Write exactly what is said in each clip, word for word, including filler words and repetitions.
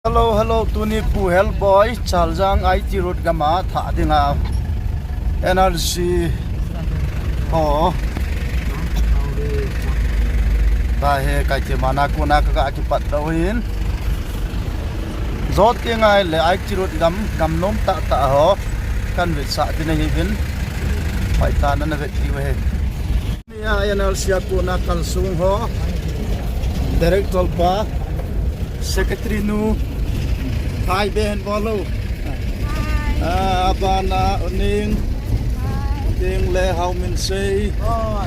Hello, hello, tuni Pu Helboi, Chaljang I T Road gam a thah dinga N R C. Oh. Tahe, kaiche mana kona kaga kipat doh in. Jot ke ngai le I T Road gam, gam nom tah tah ho. Kan vetsah ding ahi vin. Pai ta na na vet diu ahi. Nia N R C a kona kalsong ho. Director pa. Secretary nu. Hai ben bolo. Ah, abana uning. Ting le Hau Min Sei.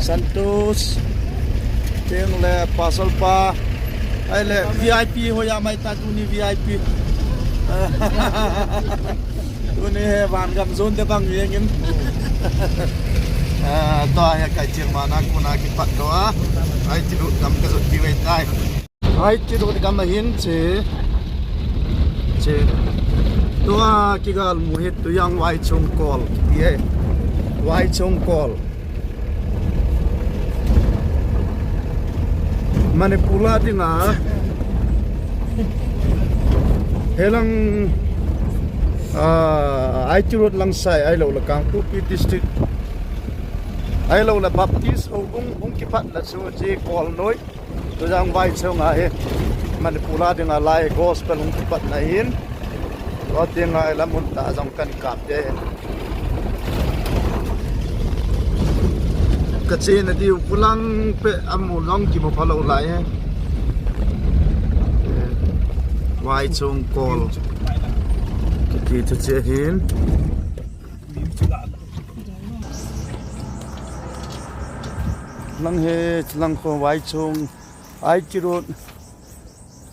Santos. Ting le Pasal pa. Ai le V I P ho ya mai ta tuni V I P. Tuni he van gam zone te bang yeng in. Ah, tua he kaiche mana kona kipat doh a. I T Road gam ka zot ti ve tai. I T Road gam ahin che. Che. Tua kigal mu hi Tuyang Vaichong Kol. Ye. Vaichong Kol. Manipur a dinga helang, ah, I T Road lang sai ahilou le Kangpokpi District ahilou le Baptist ho hung, hung kipatna chu che Kolnoi. Tuyang Vaichong ahi. Manipur a dinga lai gospel hung kipatna ahin. Tua dinga lam mun tah jong kan kap te. Ka chena diu kulang pe amu long kimu phalou lai he. Vaichong Kol. Kiti chu che hin. Lang he, lang kho Vaichong. I T Road.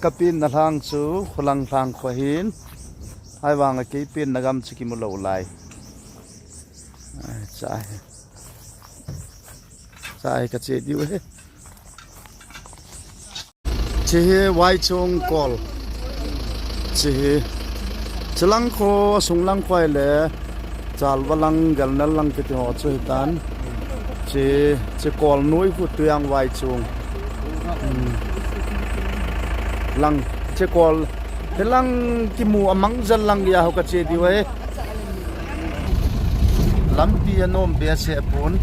Ka penna lhang chu Khulang lhang kho hin. Ahivanga kei penna gam chu kimu lou lai. Ai, cha he. Cha he ka che diu he. Che hi Vaichong Kol. Che hi. Che lang kho, sung lang kho le. Chalva lang, Galnal lang kiti ho chu hitan. Che, che Kolnoi khu Tuyang Vaichong. Hmm. Lang, che Kol, he lang kimu amang jal lang ya ho ka che diu ahi. Lampi anom behseh pon.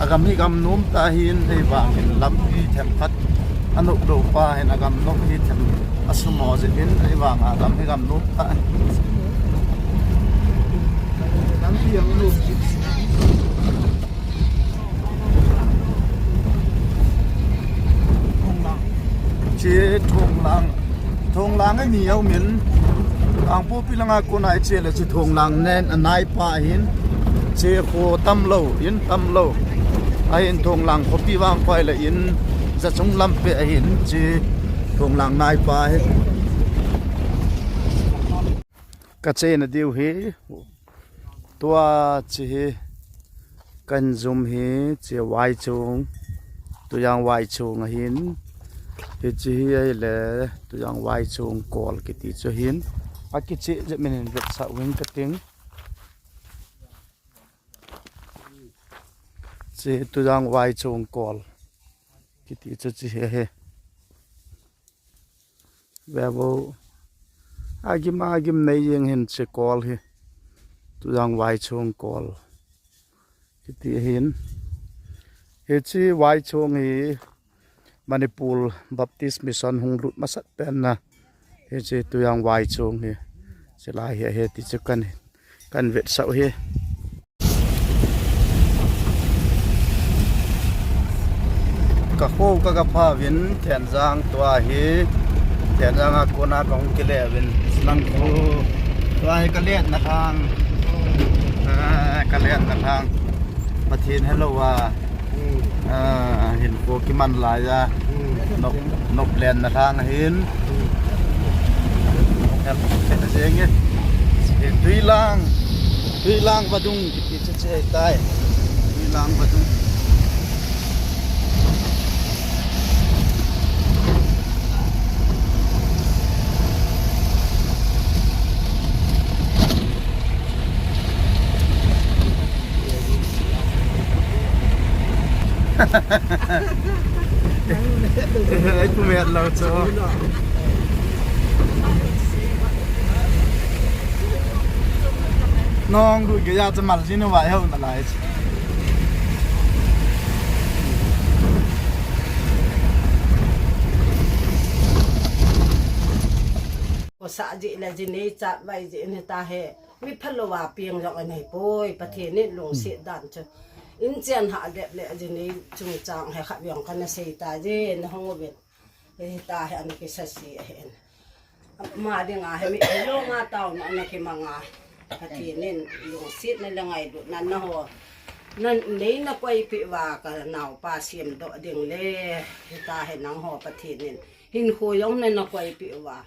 Agam hi gam nom tah ahin, ahivangin lampi themkhat anop lou pa hin agam nop hi them asumo jeh in, ahivanga gam hi gam nom tah ahi. Lampi ang nom. Che Thonglang. Thonglang ani aumin. Kangpokpi langa kona iche le che Thonglang nen anaipa ahin. Che kho tamlou, in tamlou. Ahin Thonglang khopi vang koi le in jachung lampi ahin che Thonglang naipa ahi. Ka chena diu hi. Tua che hi kan jum hi che Vaichong, Tuyang Vaichong ahin. Hiche hi ahile Tuyang Vaichong Kol kiti chu ahin. Akiche jep min hin vetsah uving kating. Che Tuyang Vaichong Kol kiti chu che hi ahi. Vevo. Agim agim nei jeng hin che Kol hi. Tuyang Vaichong Kol. Kiti hin. Hiche Vaichong hi Manipur Baptist Mission hung lut masat pen na. Hiche Tuyang Vaichong hi. Chulai hi ahi ti chu kan hin. Kan vetsah u hi. Ka kho ka ga pha uvin Thenjang tua hi. Thenjang a kona ka hung kile uvin. Lang kho. Tua hi ka letna lhang. Ah, ka letna lhang. Pathen helou a. Ah, hin kho kiman lai a. Nop, nop lenna lhang ahin. Help, help jeng e. Tuilang. Tuilang vadung kiti chu che tai. Tuilang vadung. Ei pu met lo chu. Nong du ge ya chu mal jin u va heo na lai chu. Ko sa ji le ji nei chat vai ji ne ta he. Mi phalou a piang jong anei poi, Pathen in lungset dan chu. In chen ha dep le ji nei chungchang he khat jong kana sei ta ji na hong vet. He ta he an kisa si he. Ma ding a he mi lo nga tao na na ki manga. Pathen in lungset na le ngailutna na ho. Na nei na koi pi va ka nau pa siam do ding le. He ta he nang ho Pathen in. Hin khu jong na na koi pi va.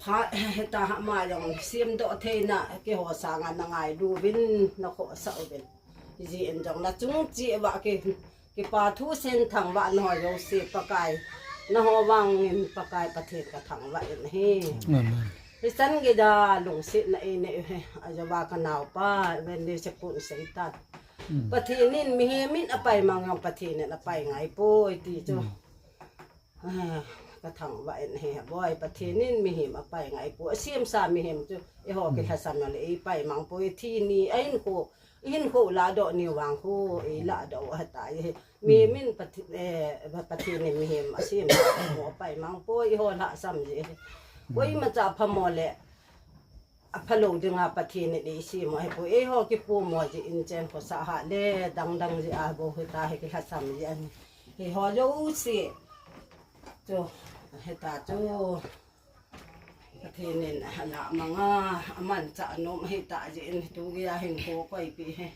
Pha, heta ha ma jong siam do thei na, keiho sanga na ngailu vin, na khosa u vin. Ji in jong na chung chi va ki, kipa thu sen thangvah na ho jouse Pakai. Na ho vang in Pakai Pathen ka thangvah in ahi. Amen. Hichan gei a lungset na ei nei u he, a jo va ka nau pa, ven ni se kun sei tan. Pathen in mihem in a pai mang jong Pathen in a pai ngai poi ti chu. Ah, ka thangvah in he boi, Pathen in mihem a pai ngai poi, a siam sa mihem chu, eiho kilhasam na le ei pai mang poi, thi ni a in khu, in khu la do ni vang khu, ei la do ha ta e. Mihem in Pathen, eh, Pathen in mihem a siam sa khu a pai mang poi, eiho lhasam ji. Koima cha phamo le, a phalou dinga Pathen in ei siam u ahi poi, eiho kipu mo ji in chen khosa ha le, dang dang ji a bou hita he kilhasam ji ahi. Hiho jouse. Chu, hita chu. Pathen in a la manga, a manchah nom hita ji in tu gei a hin ko koi pi he.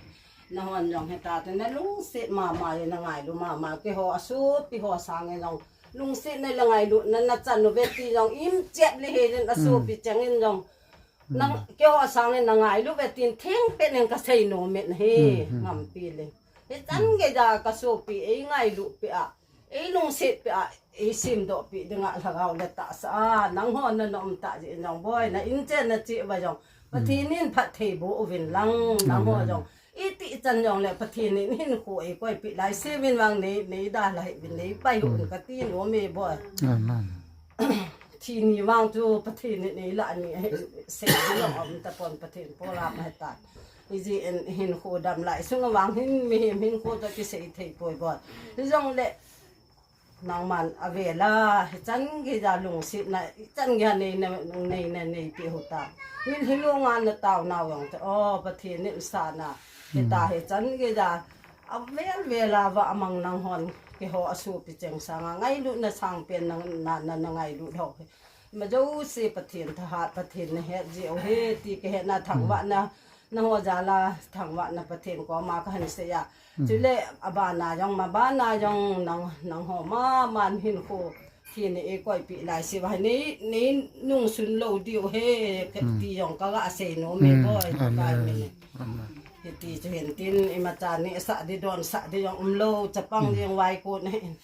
Na hon jong hita tu na lungset mama, na ngailu mama, keiho a sopi ho sang in jong. Lungset na le ngailutna na chan u ve ti jong, im chet le he jin a sopi cheng in jong. Nang, keiho sangin na ngailu ve tin theng pen in ka sei nom in ahi, ngampi le. Hichan gei a ka sopi, ei ngailu pi a, ei lungset pi a, ei simdoh pi dinga lhagao le tahsa a, nangho na nom ta ji jong boi, na in chen na chi va jong. Pathen in phatthei boh uvin lang, nangho jong. Iti chan jong le Pathen in hinkho ei koipi lai, simin vang nei, nei dalha hih uvin, nei pai hih un kati nom e boi. Amen. Thi ni vang chu Pathen in ei lah ni, sei ni jong um tapon Pathen polam ahi tan. Ijeh in hinkho dam lai sunga vang hin mihem hinkho toh kisei thei poi boi. Hijongle Nangman avela, hichan gei a lungsetna, hichan gei a neina, neina neipi hou ta. Min hilou nga na taonau jong te, o, Pathen in sana. Hita hichan gei a, avel vel a va amang nanghon, keiho asopi cheng sanga, ngailutna sangpen na, na, na, na ngailut ho. Ima jouse Pathen thahat, Pathen na het jeh u ahi, ti kahetna thangvahna, Nangho jal a thangvahna Pathen koma kahin sei a. Chule abana jong, mabana jong nang, nangho maman hinkho thi nei ei koipi lai se uva nei, nei nungsun lou diu ahi, kati jong kaga sei nom e boi, Pakai min in. Hiti chu hin tin, imacha nehsah di donsah di jong umlou, chapang jeng vai kon ahin.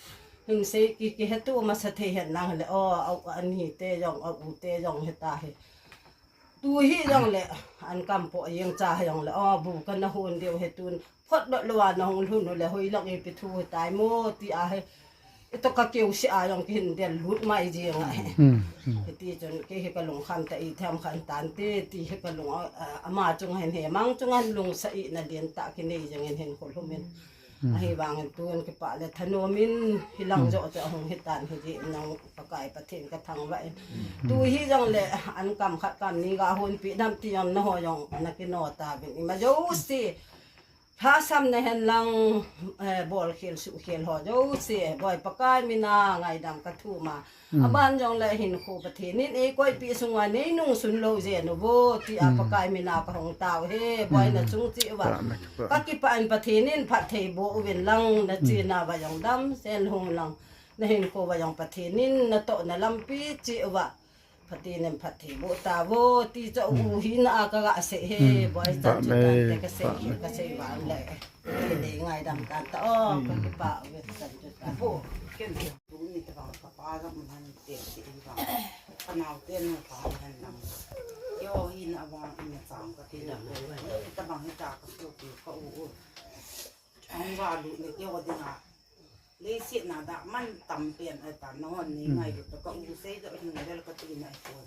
Hin sei ki, kihetu masa thei hen lang le, o, a u, anhi te jong, a u te jong hita hi. Tu hi jongle, an kampo jeng cha jongle, o, bu kana hon diu ahi tun, phot doh lou a nahung lhun u le, hoilang ipi thu hitai mo, ti ahi, ito kakeu se a jong kihin del lut mai jeng ahi. Hiti chun, kei hi kalungkham tah, ithem khan tante, ti hi kalung, a, a, ama chunga hin hemang chunga hin lungsa ihna lentah kinei jeng in hin kholhum in. Ahivangin tun kipah le thanom in hilang joh chu ahung hitan hijeh in nang Pakai Pathen kathangvah in. Tu hi jongle an kam khat kam ni ga honpi dam ti jong naho jong nakino tauvin. Ima jouse lhasam na hen lang, eh, bolkhel suhkhel ho jouse boi Pakai mina ngaidam kathum a. Aban jongle hinkho Pathen in ei koipi sunga nei nungsun lou jeng uvo, ti a Pakai mina kahung tao e, boi nachung cheh uva. Kakipah in Pathen in phatthei boh uvin lang nachena uva jong damsel hung lang. Nahinkho uva jong Pathen in natohna lampi cheh uva. Pathen in phatthei boh tauvo, ti chu u hina a kaga sei e, boi chan chu tante kasei, kasei vang le. Nei ngaidam tan ta o, kakipah uve chan chu ta. Tuni tabang kapa jong um han te ti vang. Kanao te nu pa han lang. Keiho hina vang in chang kati dam. Tabang hita kasopi ka u u. Ang va lu ne keiho dinga. Ada man tam pen ai ta, nahon nei ngailut ta, ka u sei jo hin del ka ti nai pon.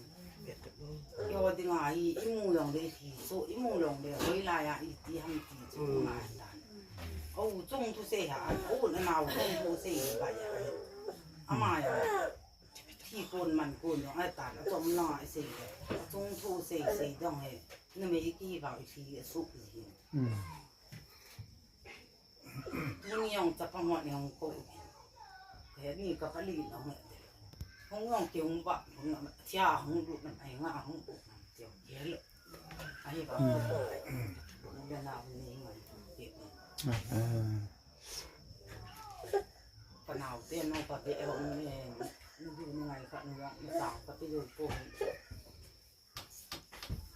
Keiho dinga hi imu jong le, hi so imu jong le, hoilai a iti ham ti chu ngai ta. Ka u chung thusei ha, ka u nao chung thusei hi ba ya. Ama ya. Thi kon man kon jong ai ta, chom na ai sei. Chung thusei sei jong he. Numei i kivah i thi a suk hi. Tuni jong chapang hon jong ko. He ni ka pali jong he. Hung jong ki hung ba, hung jong thia hung lut nam ai nga hung lut nam tio ke lo. Ahi ba. Hung le na hung ni ngai ke. Ka nao te no pa te hung ni. Ni ni ngai ka ni jong ni ta ka ti lo ko.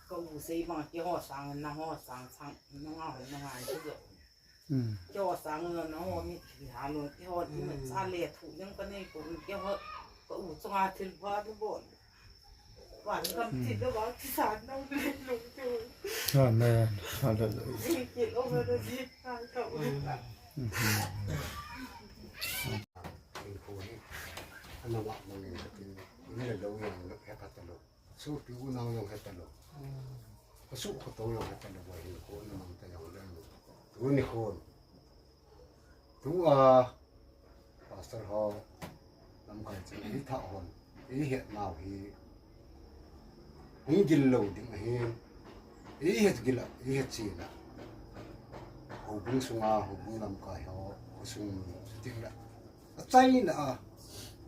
Ka u sei bang, keiho sang, nangho sang, sang, nangho, nangho, keiho. Keiho sang, nangho mi thi ha lo, keiho thi na cha le thu jeng ka nei ko, keiho, ka u chunga thil ba du bon. Wan kam thi da ba, thi san nang le lo tu. Amen. Hallelujah. Ki lo ma da di ka ka u. Ana wa ma nge ka tin, ni lo yang lo he pa ta lo. Sopi unau jong heta lo. Asu khoto jong heta lo, hinkho na mang ta jong le. Tuni khon. Tua pastor ho lamkai chen i tha hon. I het nau hi. Hung gil lo ding ahi. I het gil a, i het chin a. Houbung sunga, houbung lamkai ho, ho sung ding la. Achaina a,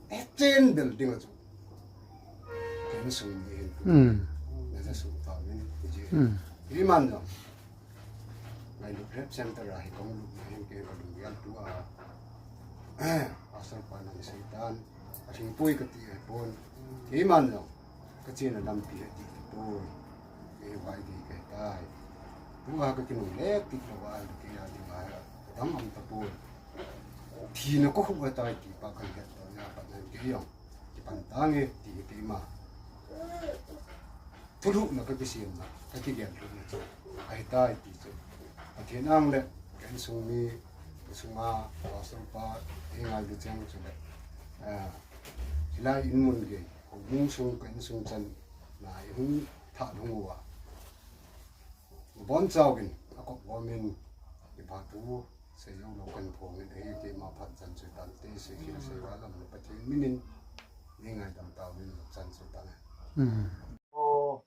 achen bel ding a chu. Ken sung ni hin. Na ja sung ta min, ji. Iman jong. Ngailut Rehab Center a hi kong lut na hin ke ka lung yal tu a. Pastor pa nang sei tan. A thingpui ka ti ai pon. Iman jong. Ka chena lampi a ti pon. Ei vai di ka tai. Tua ka kinung le ti lo a, ti a di ma. Dam am ta pon. Thina ko khu tai ti pa kan het to ya pa nan ke yong. Ki pan ta nge ti hi keima. Thulhuhna ka kisem na, ka kigel lhun na chu. Ahi tai ti chu. Pathen ang le, ka insung mi, ka sunga, pastor pa, ei ngai lu cheng chu le. Ah, hilai in mun gei, houbung sung ka insung chan, na i hung tha lhung uva. Bon chau in, a kop bom in, i pha tu, sei jong lo kan phong in, ei keima phat chan chu tan te, sei khel sei va lam le Pathen min in, ni ngai dam tau in chan chu tan. O,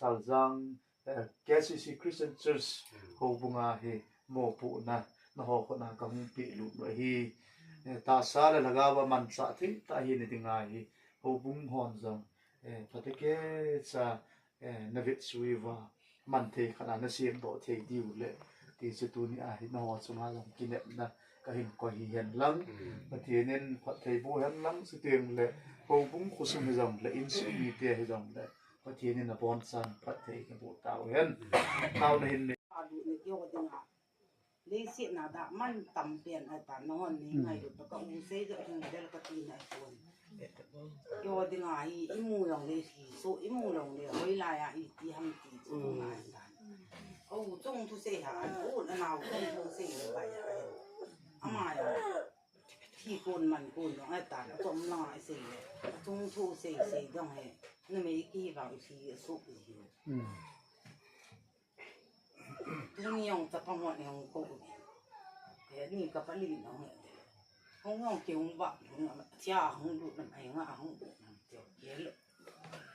Chaljang, eh, K C C Christian Church, houbunga hi, mopohna, naho khut na ka hung pe lut u ahi. Eh, tahsa le lhagao a manchah thei tah hi na dinga hi, houbung hon jong, eh, phatecha, eh, na vetsui uva, man thei khat a na semdoh thei diu le, ti chu tuni a hi naho chunga jong kinepna ka hin koi hi hen lang. Pathen in phatthei boh hen lang, chuteng le, houbung khosung hi jong le, insung mite hi jong le, Pathen in abonchan phatthei naboh tau hen. Tau na hin me. Leiset na da man tam pen ai ta, nahon nei ngailut ta, ka u sei jo hin del ka ti nai pon. Keiho dinga hi imu jong le, hi so imu jong le, hoilai a iti ham ti chu ngai ta. Ka u chung thusei ha, ka u nao chung thusei ba ya. Ama ya. Thi kon man kon jong ai ta, chom na ai sei le. Chung thusei sei jong he. Numei kivah i thi a suk hi. Tuni jong chapang hon jong ko. He ni ka pali jong he. Hung jong ki hung ba, hung jong thia hung lut nam ai nga hung lut nam tio ke lo.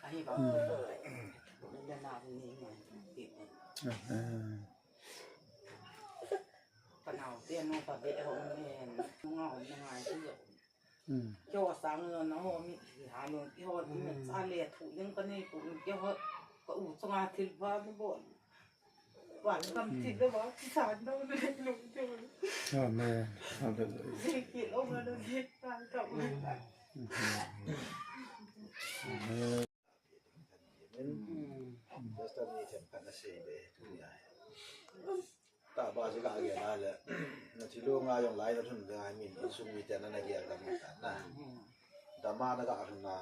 Ahi ba. Hung le na hung ni ngai ti. Ka nao te no pa be hung ne, hung a hung ngai ti jo. Keiho sang nahon mi hi ha lo, keiho ni cha le thu jeng ka nei ko, keiho ka u chunga thil ba ni bon. Wan kam thil le ba, ki san dau le lu te. Amen. Hallelujah. Ki lo ma lo ki ta ka u. Amen. Pastor ni themkhat na sei be tu ya. Tahbeh chu ka gel a le, na thilong a jong lai na lhun ding a min insung mite na na gel ding ta na. Dam a na ga lhun na,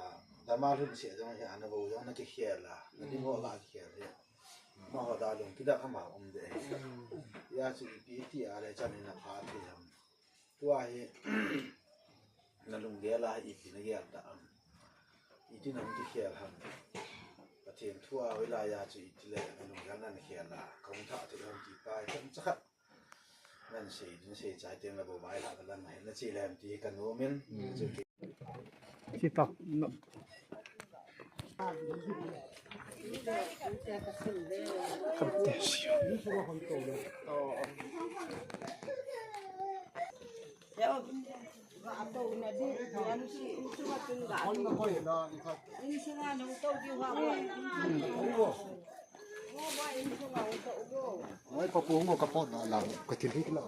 dam a lhun seh jong hi ana bou jong na kikhel a, na ding ho ga kikhel hi. Amaho da jong kidah ama um de hi. Ya chu ipi ti a le chan in na pha thei ham. Tua hi, Gel a iti nagel ta ham. Iti nahung kikhel ham. Pathen thu a hoilai a chu iti le nalunggel nakhel a kahung thah thei ham ti pa chomcha khat. Nasei ding sei chai teng le bou vai la la na hen nache le ham ti kanom in. Sita. Ai, papu ngo kapot na la, kathil hi la.